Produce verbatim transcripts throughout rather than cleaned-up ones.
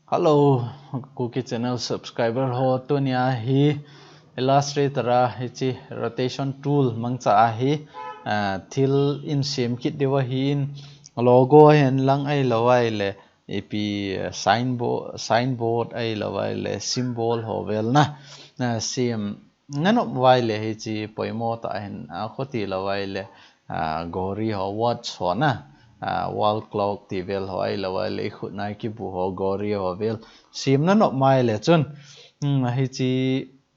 Hello, Kuki channel subscriber ho, tunia hi Illustrator a hichi rotation tool mangcha a hi, ah, thil in sem kit diu ahin, logo hen lang ahilou ahile ipi, ah, signboard, signboard ahilou ahile symbol ho vel na, ah, sem nanop uva ahile hichi poimo tah ahin, ah, khuti lou ahile, ah, gori ho, watch ho na, ah, wall clock ti vel ho ahilou ahile ikhut na kibu ho, gori ho vel sem nanop uva ahile chun, hmm, hichi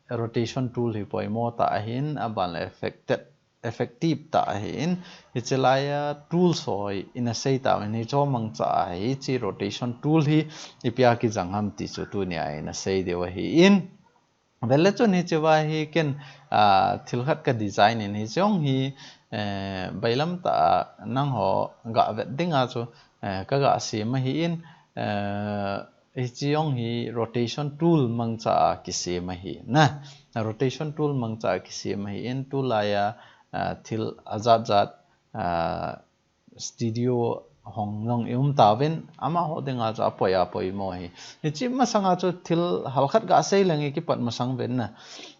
rotation tool hi poimo tah ahin, aban le affected, effective tah ahin, hichi laia tools ho hi ina sei tauvin, hicho mangcha a hichi rotation tool hi ipi a kijang ham ti chu tunia ina sei diu ahin. Vele chun hichi uva hi ken, ah, thil khat ka design in hichi jong hi, eh, bailam tah a nangho ga vet dinga chu, eh, ka ga sem ahin, eh, hichi jong hi rotation tool mangcha a kisem ahi na. Rotation tool mangcha a kisem ahin, tulaia, ah, thil ajat jat, ah, studio hong jong i um tauvin, amaho dinga chu apoi a poimo ahi. Hichi masanga chu thil halkhat ga sei leng i kipat masang uvin na.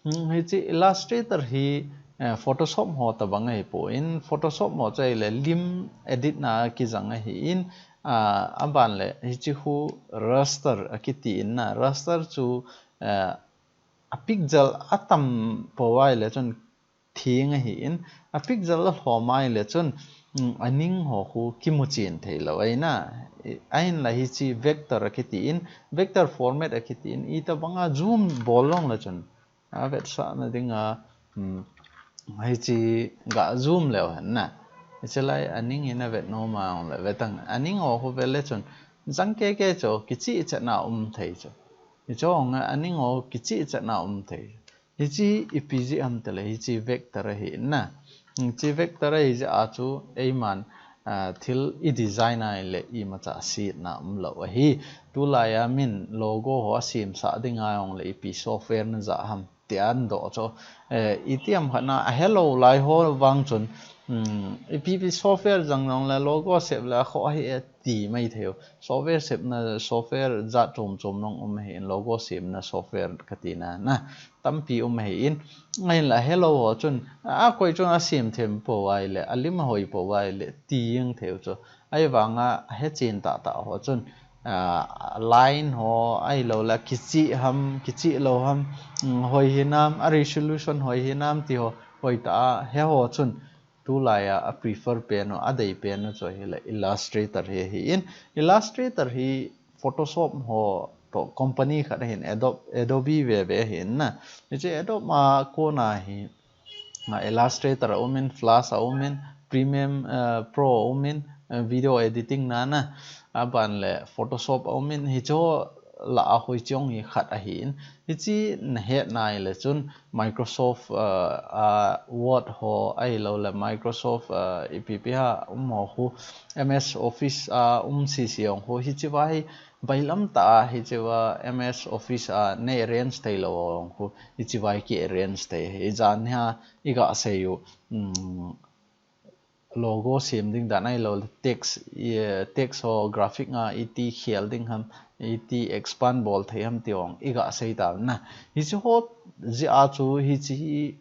Hmm, hichi Illustrator hi, eh, Photoshop ho tabang ahipon, Photoshop ho chu ahile lim edit na kijang ahin, ah, aban le hichi khu raster akiti in na, raster chu, eh, a pixel atam pou ahile chun theng ahin, a pixel alhom ahile chun, mm, aning ho khu kimu chen thei lou ahi na. I, ahinla hichi vector akiti in, vector format akiti in, itabanga zoom bol long le chun, avetsahna dinga, mm, hichi ga zoom leu hen na. Hichi lai aning in avet nom a ong le vetang. Aning ho khu vele chun, jang keke chu kichih chetna um thei chu. Hicho ong aning ho kichih chetna um thei. Hichi ipi jeh ham tile, hichi vector ahi na. Hichi vector ahi jeh a chu eiman, ah, thil i design ahile imacha setna umlou ahi. Tulaia min logo ho asemsah dinga ong le ipi software na jah ham tia adoh chu. Eh, itiham khat na ahelou lai ho vang chun, um, ipi ipi software jang jong le logo sep le akhoh ahi e ti mai thei u. Software sepna, software jat chom chom jong um ahin, logo semna software kati na, na tampi um ahin, ahinla ahelou ho chun, a, koi chun asem them pou ahile, alim ahoi pou ahile, ti jeng thei u chu. Ahivanga ahechen tahtah ho chun, a, line ho ahilou le, kichih ham, kichih lou ham, um, hoi hinam, a resolution hoi hinam ti ho, hoitah a he ho chun, tulaia a prefer pen u, adei pen u chu ahile Illustrator hi ahin, Illustrator hi Photoshop ho toh company khat ahin, Adobe, Adobe veve ahin na. Hichi Adobe a kona hi, ah, Illustrator a um in, Flash a um in, Premiere, eh, Pro a um in, eh, video editing na na, aban le Photoshop a um in, hicho lah a hoi chong hi khat ahin. Hichi nahet nai le chun Microsoft, uh, uh, Word ho ahilou le Microsoft, uh, ipi ipi a um ho khu, M S Office a um sisi ong khu, hichi uva hi bailam tah a hichi uva M S Office a nei arrange thei lou ong khu, hichi uva hi ki arrange thei hi jan hi a i ga sei u, um, logo sem ding dan ahilou le text, i, text ho graphic a iti khel ding ham, iti expand bol thei ham ti ong i ga sei ta na. Hichi ho jeh a chu hichi hi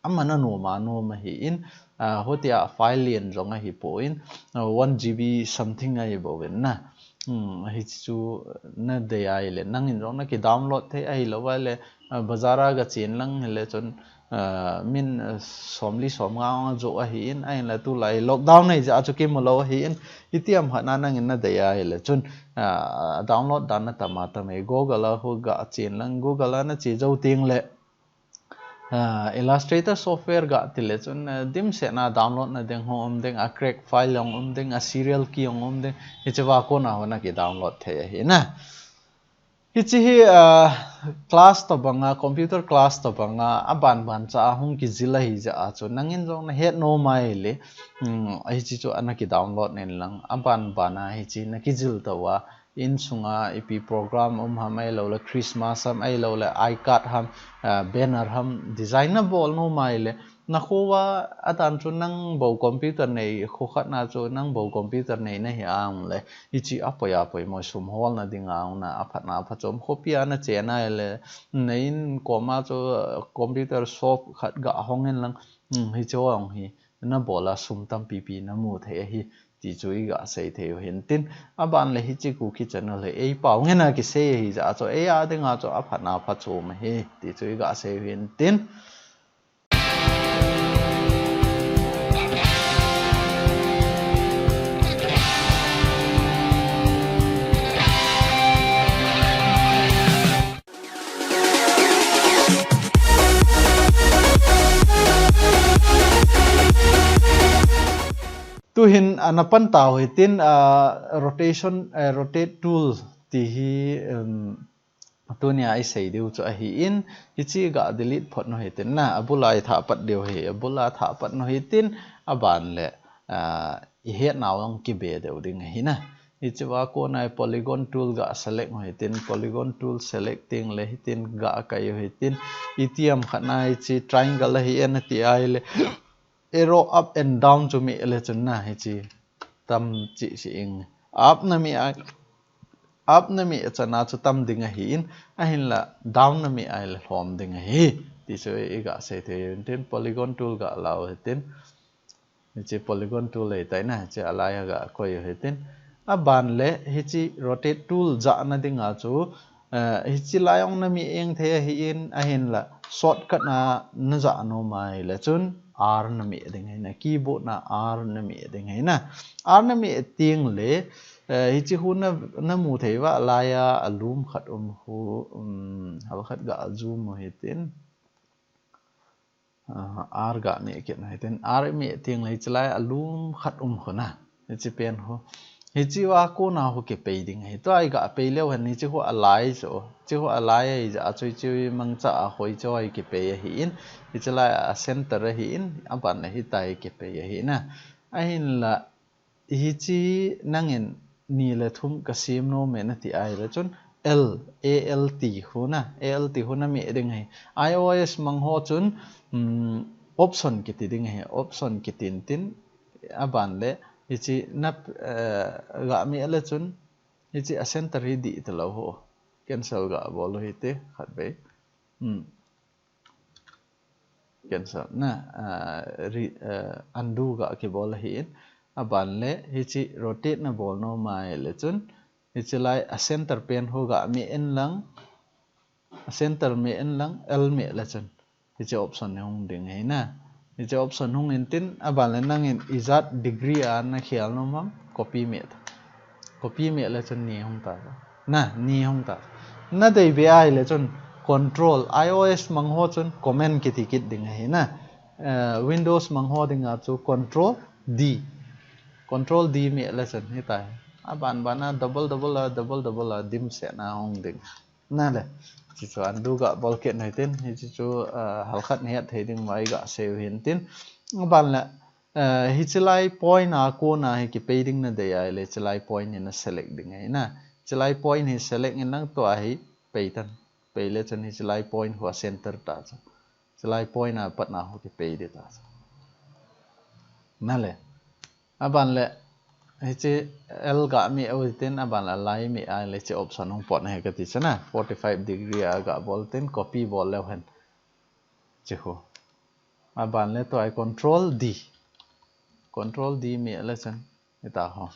aman anom a nom ahin, ah, hotia file len jong ahipon, ah, one G B something ahi bou in na. Hmm, hichi chu na dei ahile, nangin jong na ki download thei ahilou ahile, ah, bazar a ga chen lang hile chun, ah, min, ah, somli somnga ong ajoh ahin, ahinla tulai lockdown ahi jeh a chu kimu lou ahin, itiham khat na nangin na dei ahile chun, ah, download dan na tam a tam e, Google a khu ga chen lang, Google a na che jou teng le, ah, Illustrator software ga ti le chun, ah, dimset na download na ding ho um ding, a crack file ong um ding, a serial key ong um ding, hichi uva kona ho na ki download thei ahi na. Hichi hi, ah, class tobang a, computer class tobang a, aban ban cha a hung kijil ahi jeh a chu, nangin jong na het nom ahile, um, hichi chu ana ki download in lang, aban ban a hichi na kijil tou a, insung a ipi program um ham ahilou le, Christmas ham ahilou le, I card ham, ah, banner ham, design na bol nom ahile, Nakhoa atan chu nang bou computer nei, kho khatna chu nang bou computer nei nahi a ahile, hiche apoi apoi mo sum holna dinga ahile, aphatna aphachom khopi a nache nahile, nangin koma chu computer shop khat ga hong in lang, hmm, hiche ho hi nabol a sum tampi pi namu thei ahi, ti chu iga sei thei u hintin. Aban le hiche Kuki channel hi eipao ngen a kisei ahi jeh chun, eia dinga chu aphatna aphachom ahi, ti chu iga sei u hintin. Tuhin, ah, napan tau hitin, ah, rotation, eh, rotate tool ti hi, um, tunia isei diu chu ahin, hiche ga delete phot u hitin na, abula ithah pat diu hi, abula thah pat u hitin, aban le, ah, ihet nau lang kibe diu ding ahi na. Hichea kona polygon tool ga select u hitin, polygon tool select teng le hitin ga kai u hitin, itiham khat na hiche triangle ahi e nati ahile, arrow up and down chu meh le chun na hiche tam cheh cheh ing. Up nameh a, up nameh a chana chu tam ding ahin, ahinla down nameh ahile lhom ding ahi. Ti chu iga sei thei u hintin, polygon tool ga lau hitin. Hiche polygon tool ahitai na, hiche alai a ga koi u hitin. Aban le hiche rotate tool jahna dinga chu, eh, hiche lai ong nameh eng thei ahin, ahinla shortcut na najah nom ahile chun R nameh ding ahi na, keyboard na R nameh ding ahi na. R nameh teng le, eh, hiche khu na, namu thei uva, alai a, alum khat um khu, um, hal khat ga zoom u hitin. Ah, R ga meh kit u hitin, R meh teng le hiche lai alum khat um khu na. Hiche pen khu. Hichea kona khu kipei ding ahi. Tua iga pei leu hen hiche khu alai chu. Hiche khu alai ahi jeh chun hiche mangcha a hoi chu hi kipei ahin. Hiche lai a center ahin. Aban le hitia hi kipei ahi na. Ahinla hiche nangin ni le thum kasem nom e nati ahile chun L, A L T khu na, A L T khu nameh ding ahi. iOS mang ho chun, um, option kiti ding ahi, option kiti tin, aban le hiche na, eh, ga meh le chun hiche a center hi dih talou ho. Cancel ga bol u hite, khat vei. Hmm. Cancel na, ah, re-, ah, undo ga kibol ahin. Aban le hiche rotate nabol nom ahile chun, hiche lai a center pen khu ga meh in lang, a center meh in lang, L meh le chun hiche option hi hung ding ahi na. Hiche option hung intin, aban le nangin ijat degree a nakhel nom ham, copy meh ta. Copy meh le chun ni hung ta. Na, ni hung ta. Nadei be ahile chun control, iOS mang ho chun command kiti kit ding ahi na. Eh, Windows mang ho dinga chu control D. Control D meh le chun hitia hi. Aban ban a double double a, double double a dimset na hung ding. Nale. Hiche chu undo ga bol kit u hitin, hiche chu, ah, hal khat nahet thei ding uva iga sei u hintin. Aban le, ah, hiche lai point a kona hi kipei ding nadei ahile, hiche lai point hi na select ding ahi na. Hiche lai point hi select in lang tua hi pei tan. Pei le chun hiche lai point khu a center ta chu. Hiche lai point a patna khu kipei ding ta chu. Nale. Aban le, hiche L ga meh u hitin, aban le alai meh ahile hiche option hung pot na hi kati chu na, forty-five degree a ga bol tin, copy bol leu hen. Hiche khu. Aban le tua hi control D. Control D meh le chun, hitia ho.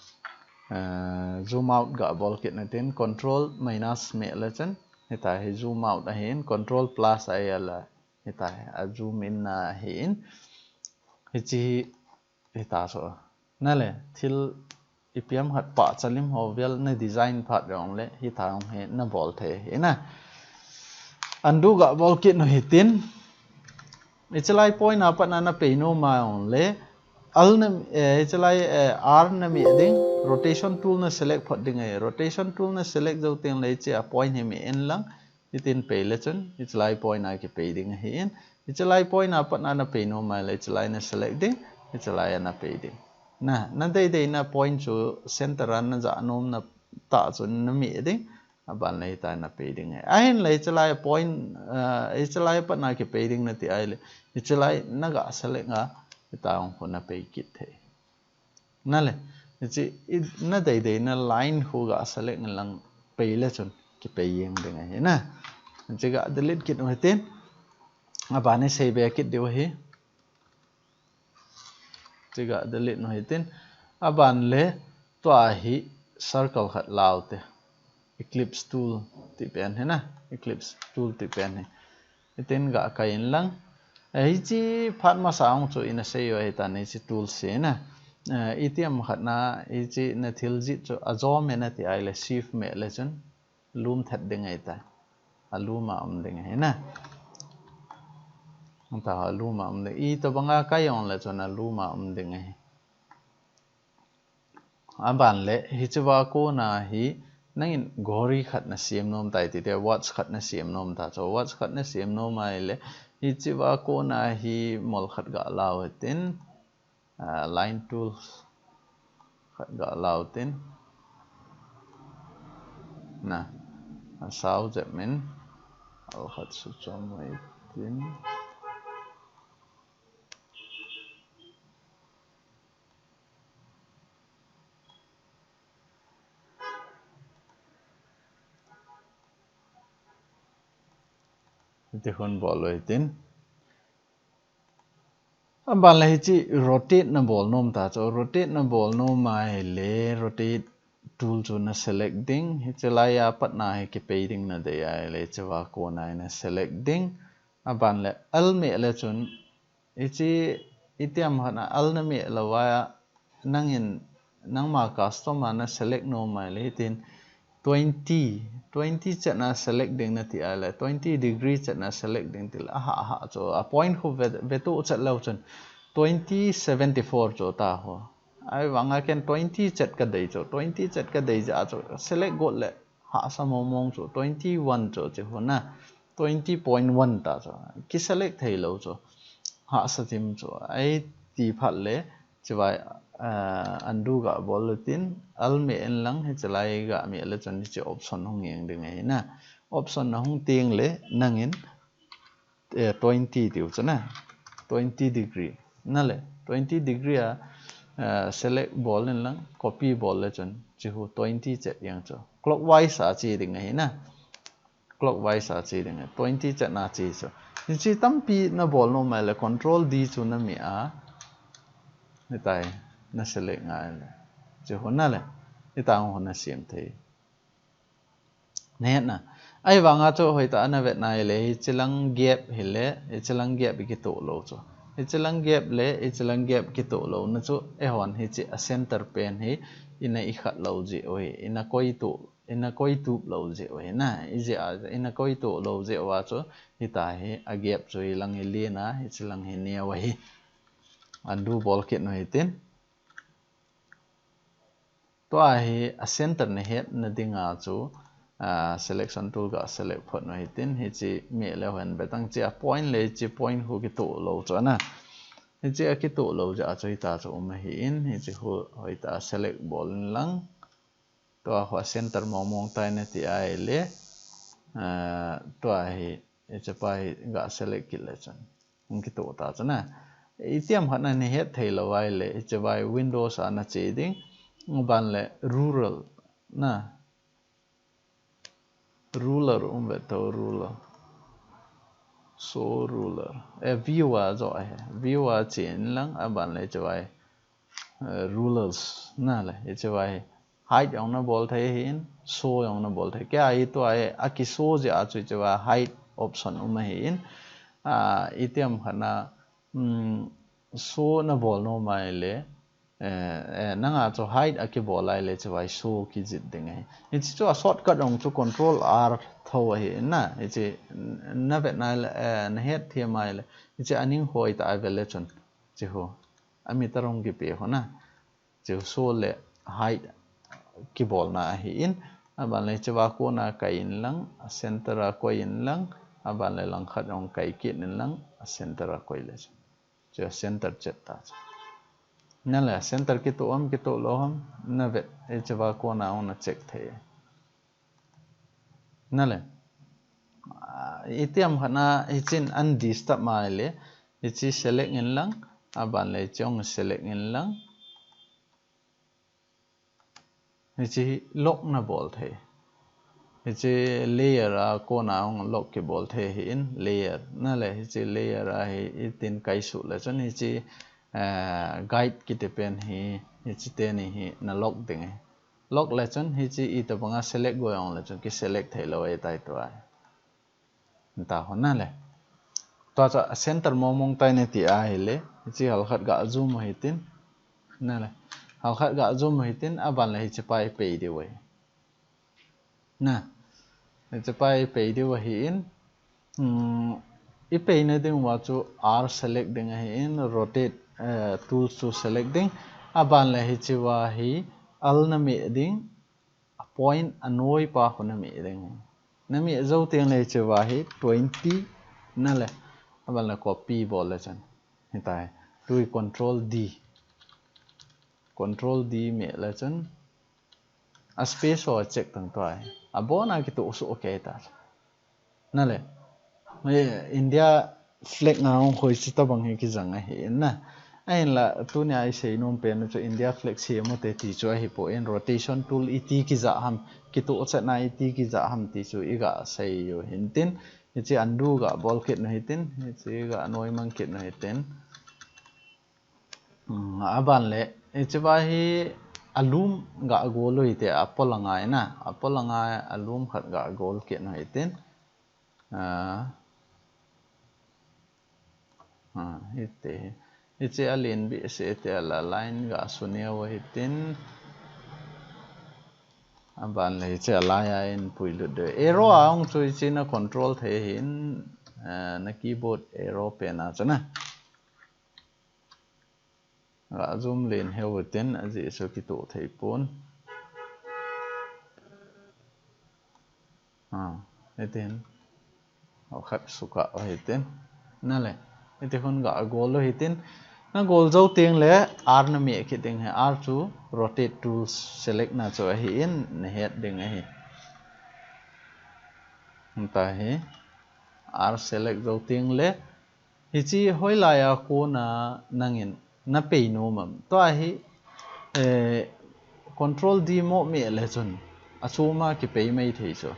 Eh, zoom out ga bol kit u hitin, control minus meh le chun, hitia hi zoom out ahin, control plus ahile, hitia hi a zoom in na ahin. Hiche hi Hitia chu. Nale, thil ipi ham khat pahcha lim ho vel na design phat jong le, hitia jong hi nabol thei ahi na. Undo ga bol kit u hitin. Hiche lai point a pat na napei nom a jong le, L na, eh, hiche lai, eh, R nameh ding, rotation tool na select phot ding ahi. Rotation tool na select jou teng le hiche a point hi meh in lang, Hitin pei le chun, hiche lai point a kipei ding ahin. Hiche lai point a pat na napei nom ahile, hiche lai na select ding, hiche lai a napei ding. Na, nadei dei na point chu center a najah nom na tah chu nameh ding. Aban le hitia na pei ding ahi. Ahin le hiche lai point, eh, hiche lai pat na kipei ding nati ahile, hiche lai na ga select a, hitia hung khu na pei kit thei. Na le, hiche i, na dei dei na line khu ga select lang pei le chun kipei jeng ding ahi na. Hiche ga delete kit u hitin. Aban hi save kit diu ahi. Hiche ga delete u hitin. Aban le tua hi circle khat lau te. Ellipse tool ti pen hi na. Ellipse tool ti pen hi. Hitin ga kai in lang. Eh, hiche phat masa hung chu ina sei u ahi tan hiche tool hi na. Eh, itiham khat na hiche na thil jih chu a zoom in nati ahile shift meh le chun lum thet ding ahi ta. A lum a um ding ahi na. Anta a lum a um ding. Itobang a kai jong le chun a lum a um ding ahi. Aban le, hiche va kona hi, nangin ghori khat na siam nom tai ti te, watch khat na siam nom ta. So, watch khat na siam nom ahile, hiche va kona hi mol khat ga lau hitin, ah, line tool khat ga lau tin. Na, a sau jep min, al khat su chom mai tin. Hiti hun bol u hitin. Aban le hiche rotate na bol nom ta chu, rotate na bol nom ahile, rotate tool chu na select ding, hiche lai a pat na hi kipei ding na dei ahile, hiche va kona hi na select ding. Aban le al meh le chun, hiche itiham khat na al na meh lou a, nangin, nangma custom a na select nom ahile hitin twenty, twenty chet na select ding nati ahile, twenty degree chet na select ding tile, aha, aha chu, a point khu ve, ve to chet leu chun, twenty seventy-four chu ta ho. Ahivanga ken twenty chet ka dei chu, twenty chet ka dei jeh a chu, select got le, hahsa mong mong chu, twenty-one chu, chu hon a, twenty point one ta chu, ki select thei lou chu, hahsa thim chu, ahi ti phat le, Chuvai, ah, undo ga bol le tin, al meh in lang, hiche lai ga meh le chun hiche option hung jeng ding ahi na. Option na hung teng le, nangin, eh, twenty tiu chu na. Twenty degree. Na le, twenty degree a, ah, select bol in lang, copy bol le chun, hiche hu twenty chet jeng chu. Clockwise a che ding ahi na. Clockwise a che ding, twenty chet na che chu. Hiche tampi na bol nom ahile control D chu na meh a. Hitia hi na select ngai le. Hiche hon a le. Hitia hon a na siam thei. Na het na. Ahivanga chu hoitah a na vet na ahile, hiche lang gap hile, hiche lang gap kitoh lou chu. Hiche lang gap le, hiche lang gap kitoh louna chu, eihon hiche a center pen hi, ina i khat lou jeh u hi, ina koi tup ina koi tup lou jeh u hi na, ijeh a, ina koi tup lou jeh uva chu, hitia hi, a gap chu hilang hi len a, hiche lang hi neo ahi. Undo bol kit u hitin. Tua hi, a center na het na dinga chu, ah, selection tool ga select phot u hitin, hiche meh le hen betang hiche a point le hiche point hu kitoh lou chu ana. Hiche a kitoh lou jeh a chu hitia chu um ahin, hiche hu hoitah a select bol in lang. Tua khu a center mong mong tai nati ahile, ah, tua hi, hiche pa hi ga select kit le chun. Hung kitoh ta chu na. Itiham khat na na het thei lou ahile, hiche vai Windows a na che ding, ban le ruler na. Ruler um ve to ruler. Show ruler. Eh, view a jo ahi. View a che in lang, aban le hiche vai eh, rulers na le, hiche vai height jong na bol thei ahin, show jong na bol thei. Kei a hi tua hi, a ki show jeh a chu hiche vai height option um ahin, ah, itiham khat na, um, show na bol nom ahile, eh, eh, nanga chu height a kibol ahile hiche vai show kijih ding ahi. Hiche chu a shortcut jong chu control R tho ahi na, hiche na vet na le, eh, na het them ahile, hiche a ning hoitah a vet le chun, hiche ho. A meter hung kipe ho na. Hiche show le height kibolna ahin, aban le hiche va kona kai in lang, a center a koi in lang, aban le langkhat hung kai kit in lang, a center a koi le. Hiche center chet ta. Na le center kitoh ham, kitoh lou ham, na vet, hiche va kona hung na check thei. Nale. Ah, itiham khat na hichin an disturb mai le, hichi select in lang, aban le hichi hung select in lang. Hichi lock na bol thei. Hichi layer a kona hung lock kibol thei hi in layer. Nale, hichi layer a hi itin kaisuh le chun hichi, eh, guide kiti pen hi, hichi teni hi na lock ding hi. Lock le chun hichi itobanga select go jong le chun ki select thei lou ahitai tua. Nita ho nale. Tua chu a center mong mong tai nati ahile. Hichi halkhat ga zoom u hitin. Nale. Halkhat ga zoom u hitin, aban le hichi pa i pei diu ahi. Na. Hichi pa i pei diu ahi in. Hmm, i peina ding uva chu R select ding ahi in, rotate, eh, tools chu select ding. Aban le hichi uva hi Alt na meh ding. A point a noi pa khu na meh ding. Na meh jou teng le hichi uva hi twenty nale. Aban le copy bol le chun. Hitai. Tui control D. Control D meh le chun. A space ho check tang tua hi. Abon a kitoh soh kei ta. Nale. Eh, India flag nga hung khoi chu tobang hi kijang ahi in na. Ahinla, tunia i sei nom pen chu India flag sem u te ti chu ahipoi in, rotation tool iti kija ham, kitoh chetna iti kija ham ti chu i ga sei u hintin, hichi undo ga bol kit nu hitin, hichi ga noi mang kit nu hitin. Hmm, aban le, hichi uva hi alum ga gol u hite, apol a ngai na, apol a ngai alum khat ga gol kit nu hitin. Ah. Ah, hite. Hichi alen behseh te a la line ga suneo hitin. Aban le hichi a lai a in puilut de. Arrow a hung chu hichi na control thei hin, ah, na keyboard arrow pen a chu na. Ga zoom len heu tin, ajeh chu kitoh thei pon. Ah, hitin. Hou khat suka u hitin. Nale. Hiti hun ga gol u hitin. Na gol jou teng le R na meh kit ding hi. R chu rotate tools select na chu ahi in, na het ding ahi. Hita hi. R select jou teng le Hichi hoilai a kona nangin na pei nom am. Tua hi, eh, control D mo meh le chun. Achom a kipei mai thei chu.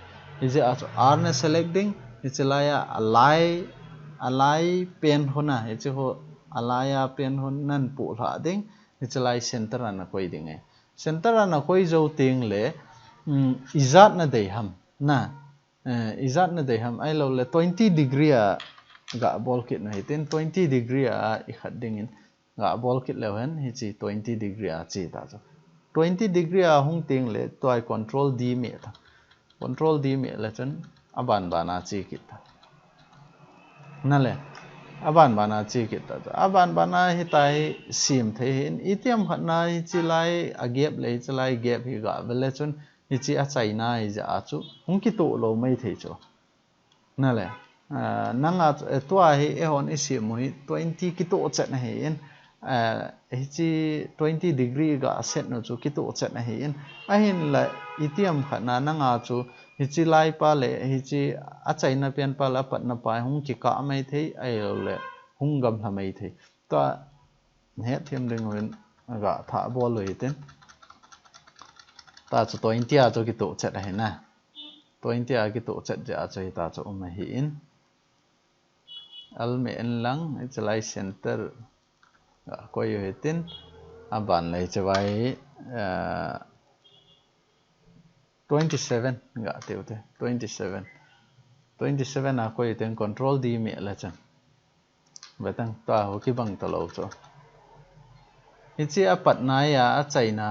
Hijeh a chu R na select ding. Hichi lai a, a lai, a lai pen hon a. Hichi ho, a lai a pen hon nan pu lha ding. Hichi lai center a na koi ding e. Center a na koi jou teng le, um, ijat na dei ham. Na, Eh, ijat na dei ham ahilou le twenty degree a ga bol kit nu hitin twenty degree a i khat dingin ga bol kit leu hen hichi twenty degree a chi ta chu. Twenty degree a hung teng le tua control D meh ta. Control D meh le chun aban ban a chi kit ta. Nale, aban ban a chi kit ta chu. Aban ban a hitai sem thei hin itiham khat na hichi lai a gap le hichi lai gap hi ga ve le chun Hichi achaina hijeh a chu hung kitoh lou mai thei chu. Nale, ah, nanga chu, eh, tua hi eihon i sem u hi twenty kitoh chet ahi in, eh, hichi twenty degree ga set nu chu kitoh chet ahi in, ahinla itiham khat na nanga chu hichi lai pa le hichi achaina pen pa le apatna pa hung kikah mai thei ahilou le hung gamla mai thei. Tua hetthem ding uvin ga thah bol u hitin. Tua chu twenty a chu kitoh chet ahi na. Twenty a kitoh chet jeh a chu hita chu um ahi in. Alt meh in lang, hichi lai center ga koi u hitin. Aban le hichi vai, eh, twenty seven ga tiu te, twenty seven. Twenty seven a koi u hitin control D meh le chun. Vetang tua ho kibang talou chu. Hichi apatna a achaina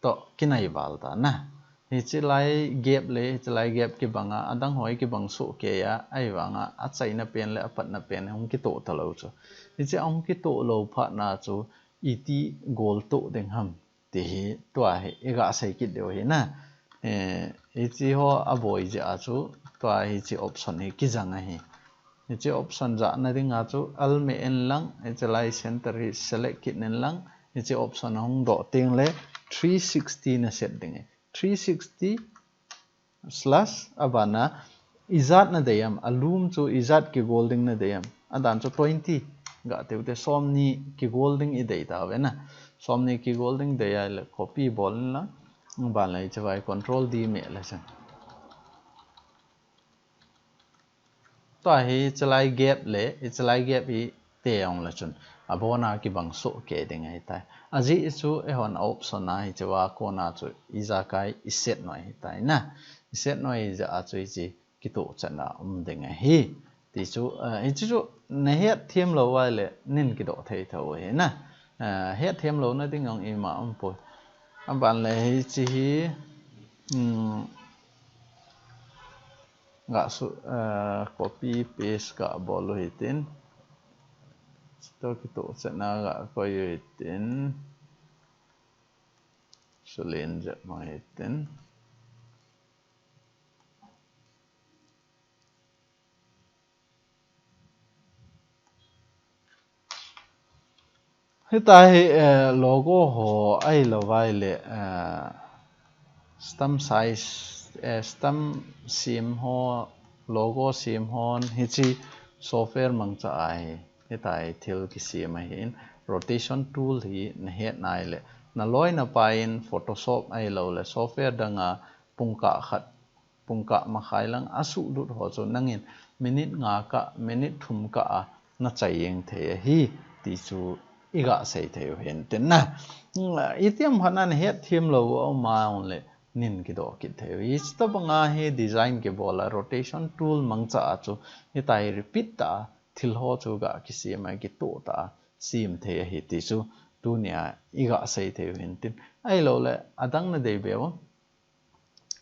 toh kinai val ta na. Hichi lai gap le, hichi lai gap kibang a, adang ho kibang soh kei a, ahivang a, achaina pen le apatna pen hung kitoh talou chu. Hichi ahung kitoh lou phat na chu, iti gol toh ding ham. Ti hi, tua hi, i ga sei kit diu hi na. Eh, hichi ho aboi jeh a chu, tua hichi option hi kijang ahi. Hichi option jahna ding a chu, alt meh in lang, hichi lai center hi select kit in lang, hichi option hung doh teng le three sixty na set ding ahi. Three sixty slash, abana ijat nadei am, alum chu ijat kigol ding nadei am, adan chu twenty, ga teu te, somni kigol ding idei tauve na. Somni kigol ding dei ahile copy bol inlang, banle hiche vai control D meh le chun. Tua hi hichelai gap le, hichelai gap hi te ong le chun, abona kibang soh kei ding ahitai. Ajeh chu eihon a option a hiche va kona chu ijakai iset noi ahitai na. Iset noi jeh a chu hiche kitoh chetna um ding ahi. Ti chu, eh, hiche chu nahet them lou ahile nin kidoh thei thou ahi na. Eh, het them louna ding ong ima um poi. Aban le hiche hi, um, ga su, eh, copy paste ga bol u hitin. Chutoh kitoh chetna ga koi u hitin. Sulen jep mang hitin. Hitia hi, eh, logo ho ahilou vai le, eh, stamp size, eh, stamp sem ho, logo sem hon hiche software mangcha ahi. Hitia hi thil kisem ahin, rotation tool hi nahet nai le, naloi napai in Photoshop ahilou le software dang a pungkah khat, pungkah makhai lang asuhlut ho chu nangin minute nga kah, minute thum kah a nachai jeng thei ahi, ti chu iga sei thei u hintin na. Itiham khat nahet them lou a um a ong le nin kidoh kit thei u. Hiche tobang a hi design kibol a rotation tool mangcha a chu hitia hi repeat tah a thil ho chu ga kisem a kitoh tah a sem thei ahi ti chu tunia iga sei thei u hintin. Ahilou le adang nadei beu am?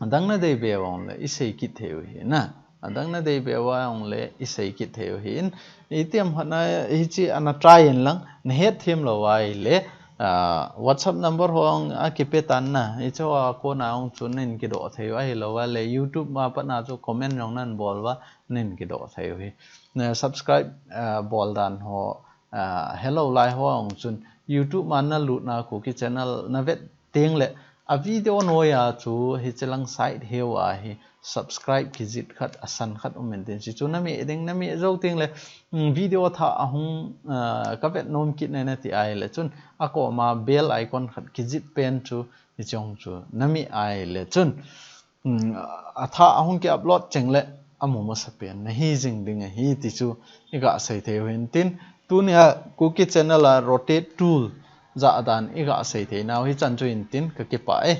Adang nadei beu a ong le isei kit thei u hi na. Adang nadei beu a ong le isei kit thei u hin. Itiham khat na hiche ana try inlang, nahet them lou ahile, ah, WhatsApp number ho ong akipe tan na. Hiche a kona ong chu nin kidoh thei u ahilou ahile YouTube ma pat na chu comment jong nan bol uva nin kidoh thei u hi. Na subscribe, ah, bol dan ho, ah, helou lai ho ong chun YouTube ma nalut na Kuki channel navet teng le, a video noi a chu hiche lang side heu a hi subscribe kijih khat, asan khat um intin, hichu nameh ding, nameh jou teng le, um, video thah ahung, ah, kavet nom kit nai nati ahile chun, akoma bell icon khat kijih pen chu, hiche jong chu nameh ahile chun, um, athah ahung ki upload cheng le, amu masapen nahi jing ding ahi ti chu iga sei thei u hintin, tunia Kuki channel a rotate tool jah dan iga sei thei nau hichan chu hintin, kakipah e.